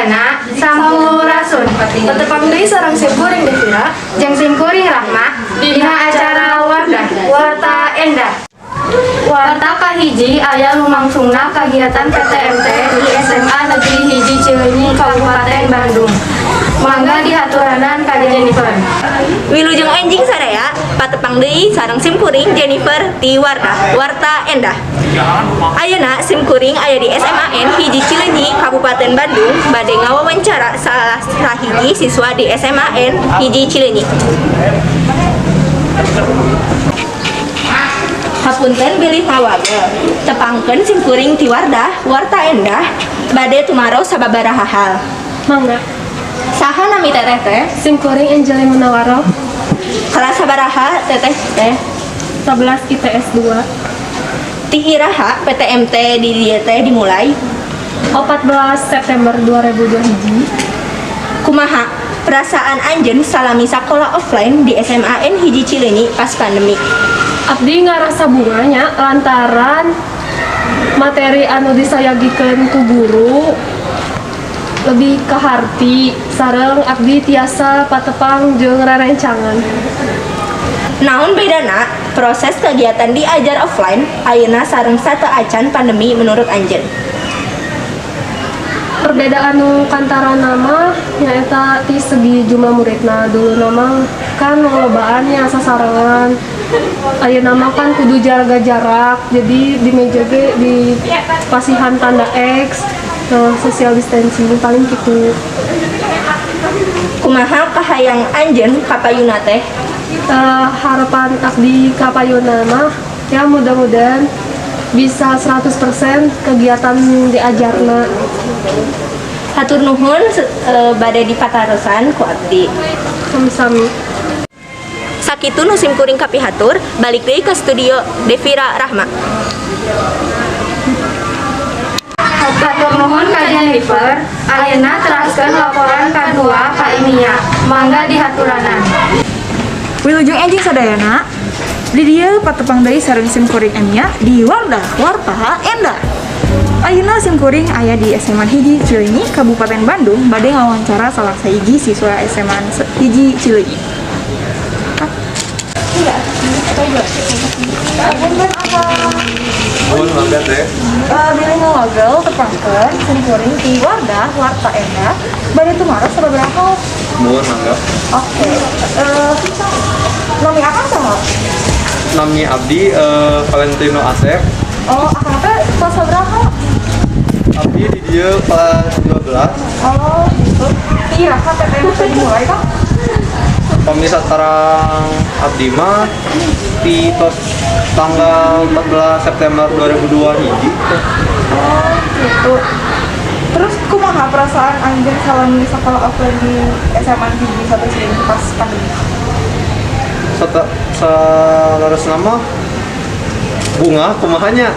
Sadayana, Sampurasun. Patepang deui sareng simkuring Devira. Jeung simkuring Rahma dina acara Wardah, Warta Endah. Warta kahiji aya lumangsungna kagiatan PTMT di SMA Negeri 1 Cileunyi, Kabupaten Bandung. Mangga dihaturanan ka Jennifer. Wilujeng enjing sadaya, patepang deui sareng simkuring Jennifer ti Warta, Warta Endah. Ayeuna simkuring aya di SMAN 1 Cileunyi, Kabupaten Bandung, bade ngawawancara salah sahiji siswa di SMAN 1 Cileunyi. Hapunten bilih ngawagel. Tepangkeun simkuring ti Wardah, Warta Endah, bade tumaros sababaraha hal. Mangga. Saha nami teteh teh? Simkuring Angelina Munawaro. Kelas sabaraha teteh teh? 11 IPS 2. Ti iraha PTMT di dieu teh dimulai? 14 September 2021. Kumaha perasaan anjeun salami sakola offline di SMAN 1 Cileunyi pas pandemi? Abdi ngarasa bungah nya lantaran materi anu disayagikeun ku guru lebih kaharti sareng abdi tiasa patepang jeung rerencangan. Naon bedana proses kegiatan diajar offline ayeuna sareng sateuacan pandemi menurut anjeun? Perbedaan nu kantara mah nyaeta ti segi jumlah muridna. Duluna mah kan lolobaan nya sasarengan, ayeuna mah kan kudu jaga jarak, jadi di meja ge di pasihan tanda X. Nah, social distancing paling gitu. Kumaha kahayang anjeun kapayuna teh? Harapan abdi kapayuna mah ya mudah-mudahan bisa 100% kegiatan diajarna. Hatur nuhun bade dipatarosan ku abdi. Sami-sami. Sakitu nu simkuring kapihatur, balik deui ke studio Devira, Rahma. Hatur nuhun ka Jennifer. Ayeuna teraskeun laporan kadua ka Imia. Mangga dihaturanan. Wilujeng enjing sadayana. Di dieu patepang deui sareng simkuring Emia di Wardah, Warta Endah. Ayeuna simkuring aya di SMA 1 Cileunyi, Kabupaten Bandung, bade ngawancara salah sahiji siswa SMA 1 Cileunyi. Punten, Akang. Nuhun, mangga teh. Bilih ngawagel, tepangkeun simkuring ti Wardah, Warta Endah, bade tumaros sababaraha hal. Nuhun, mangga. Oke. Nami Akang saha? Nami abdi Valentino Asep. Oh, Akang teh kelas sabaraha? Abdi di dieu kelas 12. Oh, gitu. Ti iraha PTM teh dimulai, Kang? Pami saterang abdi mah ti tos tanggal 14 September 2002 hiji. Oh, gitu. Terus kumaha perasaan anjeun salami sekolah offline di SMA 1 Cileunyi pas pandemi? Sata saleresna mah bungah, kumaha nya,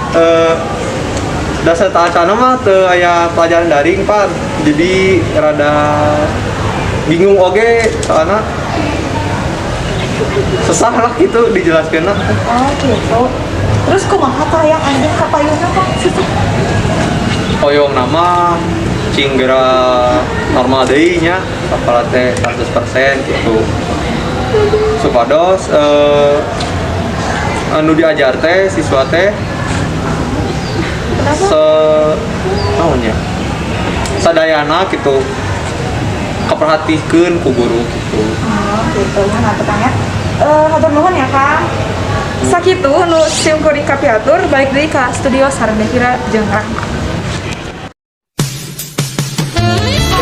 dasar acana mah teu aya pelajaran daring pan. Jadi rada bingung oge, soalna sesah lah gitu dijelaskeun. Oh, gitu. Terus kumaha kahayang anjeun ka payuna, Kang? Hoyongna mah cing geura normal deui nya sakola teh 100% gitu, supados anu diajar teh siswa teh se naon nya, sadayana gitu kaperhatikeun ku guru gitu. Oh, gitu. Nah, tepang ya. Hatur nuhun ya, Kang. Sakitu nu simkuring kapihatur, balik deui ka studio sareng Devira jeung Rahma.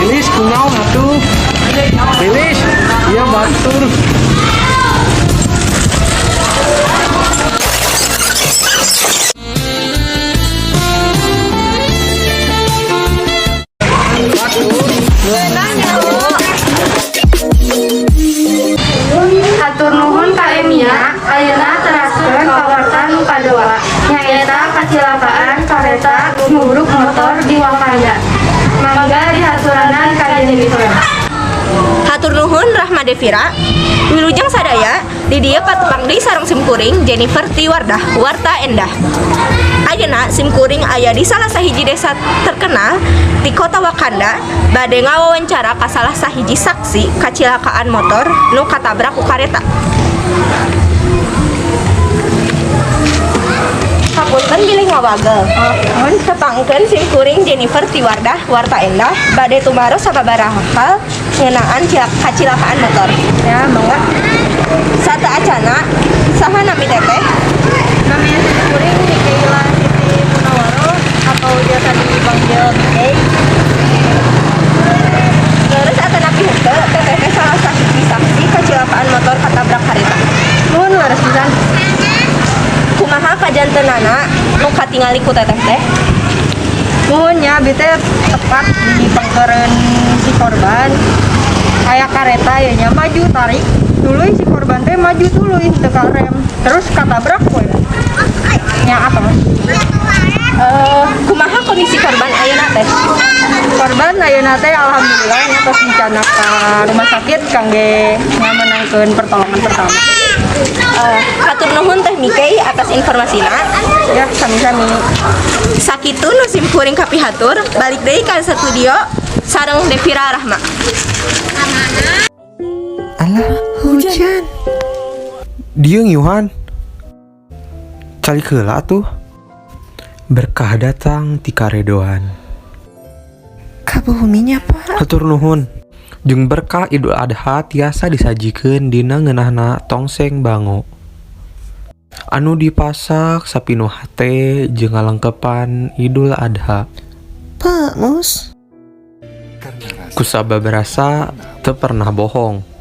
Lilis, kunaon atuh? Lilis, iya batur. Hatur nuhun ka Emia, ayeuna teraskeun ka warta nu kadua, nyaeta kacilakaan kareta nubruk motor di Wakanda. Mangga dihaturanan ka Jennifer. Hatur nuhun, Rahma, Devira. Wilujeng sadaya. Di dieu patepang deui sareng simkuring Jennifer Tiwardah, Warta Endah. Ayeuna simkuring aya di salah sahiji desa terkenal di kota Wakanda, bade ngawawancara ka salah sahiji saksi kacilakaan motor nu katabrak ku kareta. Hapunten bilih ngawagel. Mun tepangkeun simkuring Jennifer Tiwardah, Warta Endah, bade tumaros sababaraha hal ngeunaan kacilakaan motor. Ya, mangga. Sateuacana, saha nami teteh? Nami kuring Mikaela Siti Munawaro atau biasa dipanggil Mikey. Leres atanapi henteu teteh teh salah sahiji saksi kacilakaan motor katabrak kareta? Nuhun, leres pisan. Kumaha kajantenana nu katingali ku teteh teh? Nuhun nya, abi teh tepat di pengkeureun si korban. Aya kareta ya nya, maju tarik. Tuluy si korban teh maju tuluy teu rem. Terus katabrak we. Nya apa? Kumaha kondisi korban ayeuna teh? Korban ayeuna teh alhamdulillah nya tos dicandak ka rumah sakit kangge ngamenangkeun pertolongan pertama. Hatur nuhun Teh Mikey atas informasina. Ya, sami-sami. Sakitu nu simkuring kapihatur, balik deui ka studio sareng Devira Rahma. Alah, hujan. Dia ngiuhan. Calik heula tuh. Berkah datang ti karedoan. Ka buminya, Pak. Hatur nuhun. Jeung berkah Idul Adha tiasa disajikeun dina ngeunahna tongseng bango. Anu dipasak sapinuh hate jeung ngalengkepan Idul Adha. Pak Mus. Kusabab rasa teu pernah bohong.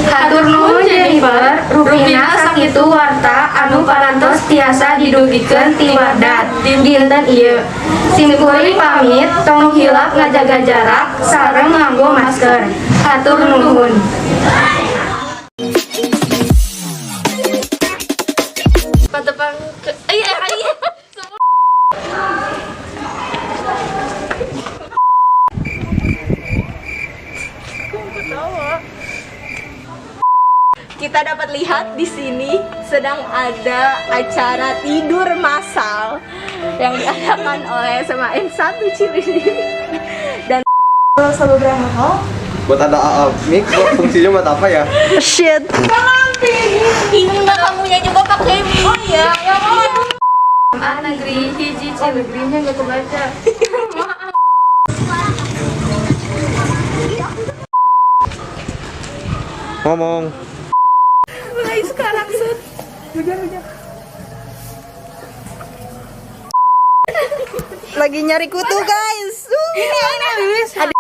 Hatur nuhun Jennifer, rupina sakitu warta anu parantos tiasa didugikeun ti Wardah dinten ieu. Simkuring pamit, tong hilap ngajaga jarak sareng nganggo masker. Hatur nuhun. Patepang ke iya iya. Kita dapat lihat di sini sedang ada acara tidur massal yang diadakan oleh SMAN 1 Cileunyi. Dan Sababaraha hal. Buat ada mic, buat fungsinya buat apa ya? Shit. Bingung nggak kamunya juga pakai mic. Oh iya. SMA Negeri Hiji Cileunyi nggak kebaca. Ngomong. Mulai sekarang set. Lagi nyari kutu, guys. Ini ini. Ada